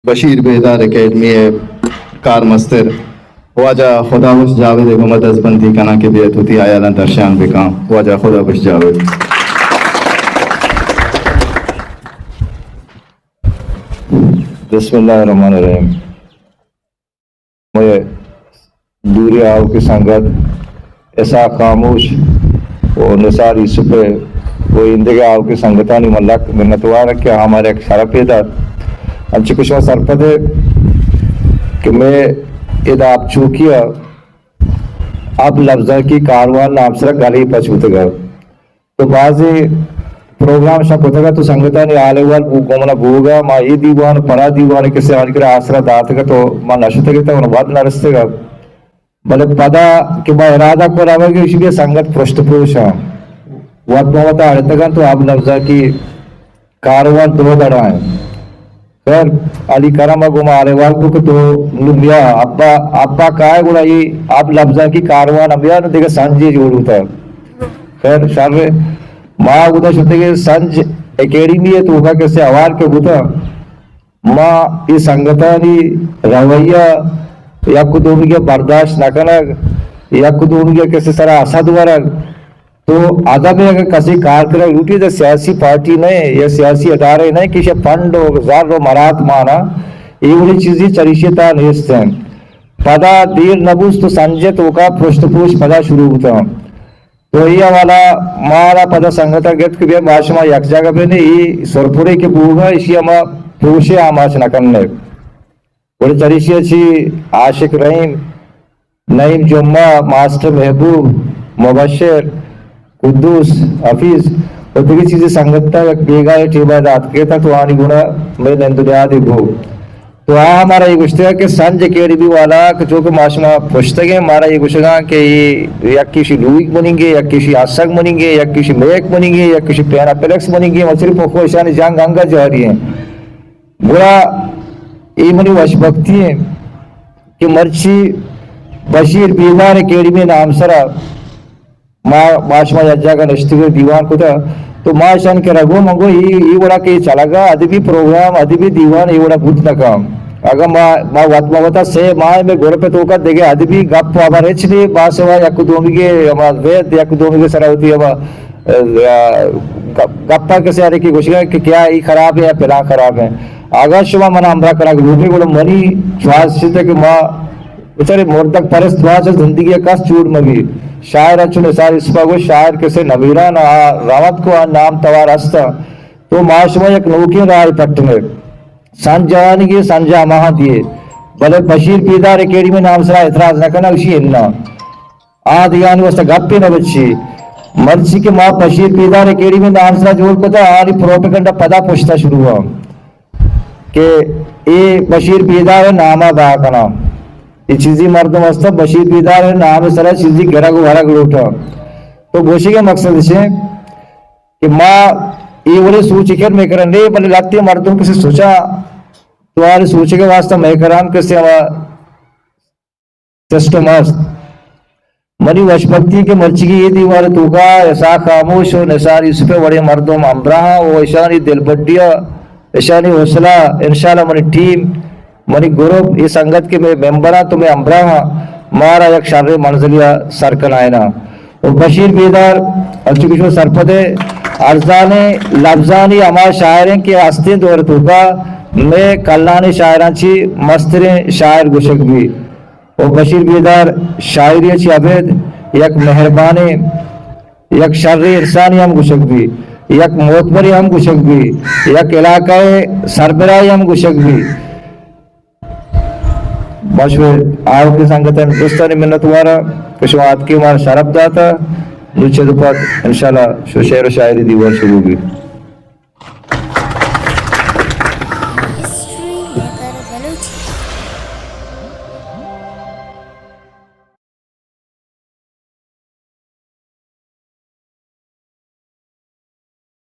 بشیر بیدار اکیڈمی ءِ کارمستر واجہ خدابخش جاوید ءَ گوں ما دزبندی کناں کہ بیت وتی ہیالاں درشان بکاں۔ واجہ خدابخش جاوید۔ بسم اللہ الرحمن الرحیم۔ مئے دوریں آؤکیں سنگت اسحاق خاموش و نثار یوسف و ایندگہ آؤکیں سنگتانی من لک منتوار آں کہ آ مارا یک شرپے دات۔ انچو کہ شما سرپد ئے کہ مئے ادا آپ چوکی ءَ آپ لبزانکی کاروان نام سرا گلے پچ بوتگ ات۔ تو بازیں پروگرام شاں کتگ ات، تو سنگتانی حال احوال بو-، گوں منا بوگ ءَ، ما اے دیوان ءُ پرا دیوان ءَ کسے آنی کرا آسرا داتگ ات، تو ما نہ شتگ ات، من وت نہ رستگ ات۔ بلے پدا کہ ما ارادہ کت روگ ءِ، ایشی بیا سنگت پرشت پروش آں، وت ما وتا اڑتگ انت تو آپ لبزانکی کاروان دو دڑا انت۔ خیر، علی کرم ءَ گوں ما حال احوال کو کہ تو نوں بیا، ابا، ابا کائے گڑا اے آپ لبزانکی کاروان ءَ بیا، نوں دگہ سنجے جوڑ بوتا۔ خیر، شر، ما گڑا شتگیں سنج اکیڈمی ءِ توکا کسے ہوار کہ بوتا، ما اے سنگتانی رویہ یک دومیگا برداشت نہ کنگ، یک دومیگا کسے سرا حسد ورگ، تو ادب ءَ اگاں کسے کار کنگ لوٹی، تو سیاسی پارٹی نہ ایں یا سیاسی ادارہ نہ ایں کہ ایشی فنڈ و زر و مرات مانا، اے وڑیں چیزے چریشی ءِ تہا نیست انت۔ پدا دیر نہ بوت تو سنجے توکا پرشت پروش پدا شروع بوتاں۔ تو اے حوالہ مارا پدا سنگت ءَ گپت کہ بیا ما شما یک جاگہ بہ نے، اے سرپرے کہ بوگا، ایشی ءَ ما پروشے آماچ نہ کننے۔ گڑا چریشی ءَ چی عاشق رحیم، نعیم جمعہ، ماسٹر محبوب، مبشر، قدوس، حفیظ و دگہ چیزے سنگت ءَ یک بیگاہ ءِ ٹیبل ءَ دات کیت تو آنی گڑا مئے نند و نیادے بوگ۔ تو آ مارا اے گوشتگ کہ سنج اکیڈمی والا کہ چونکہ ما شما پشتگیں، مارا اے گوشگاں کہ اے یکے شی لوئیگ مننگے، یکے شی آسگ مننگے، یکے شی میک مننگے، یکے شی پیناپلیکس مننگے، مچری پخو اشانی جنگ انگا جاری ہیں۔ گڑا اے منی وشبختی ایں کہ مرچی بشیر بیدار اکیڈمی نام سرا ما، ما شما یک جاگہ نشتگ دیوان کتا، تو ما اشان کہ رگو منگو اے، اے وڑا کہ چلگا ادبی پروگرام، ادبی دیوان اے وڑا بوت نہ کن۔ اگاں ما، ما وت، ما وتا سے ماہ میں گروپ توکا دگہ ادبی گپ و ہبر ہچ نہیں، ما سوا یک دومیگے ہما وید، یک دومیگے سرا ہوتی ہما، ا، گپ، گپا کسے آرے کہ گوشگا کہ کیا ای خراب ہے یا پلان خراب ہے۔ اگاں شما منا ہمراہ کنگ لوٹے، گڑا منی چوائس چیتے کہ ما بچارے مردگ پرست، ما چہ زندگی ءَ کس جوڑ مہ بی۔ شاعر انچو نثار یوسف ءَ گوشت، شاعر کسے نمیران آ روت کو آ نام توار ہست۔ تو ما شما یک نوکیں راہ پٹنے۔ سنج جوانی گے، سنج ہماہاں دیے۔ بلے بشیر بیدار اکیڈمی نام سرا اعتراض نہ کنگ، اشی انا۔ آ دگانی واسطہ گپے نہ بچی۔ مرچی کہ ما بشیر بیدار اکیڈمی نام سرا جوڑ کتا، آنی پروپیگنڈا پدا پشتا شروع ہوا کہ اے بشیر بیدار ناما بہا کنا۔ اے چیزی مردم ہستا بشیر بیدار نام سرا چیزی گرگ و ورگ لوٹا۔ تو گوشی کے مقصد اسے کہ ما اے وڑے سوچ کر میں کرن نہیں، بلے لہتے مردم کسے سوچا، تو آرے سوچ کے واسطہ میں کران کسے ہما سسٹم است۔ منی وشبختی کہ مرچیگی اے دیوان توکا اسحاق خاموش و نثار یوسف وڑیں مردم ہمراہ و اشانی دلبڈیا، اشانی حوصلہ، انشاءاللہ منی ٹیم، منی گروپ، اے سنگت کہ مئے ممبر آں تو مئے ہمراہ آں، مارا یک شریں منزلیا سر کنائیناں۔ و بشیر بیدار انچو کہ شما سرپد ئے، ارزانیں لبزانی ہما شاعر انت کہ ہستیں دور توکا مئے کلانیں شاعراں چی مستریں شاعر گوشگ بی۔ و بشیر بیدار شاعری چی ابید یک مہربانیں، یک شریں انسانی ہم گوشگ بی، یک معتبری ہم گوشگ بی، یک علاقہ سربراہی ہم گوشگ بی۔ ما شمئے آؤکیں سنگتانی درستانی منتواراں کہ شما آتکے مارا شرپ داتا۔ نوں چد و پد انشاءاللہ شو شعر و شاعری دیوان شروع بی۔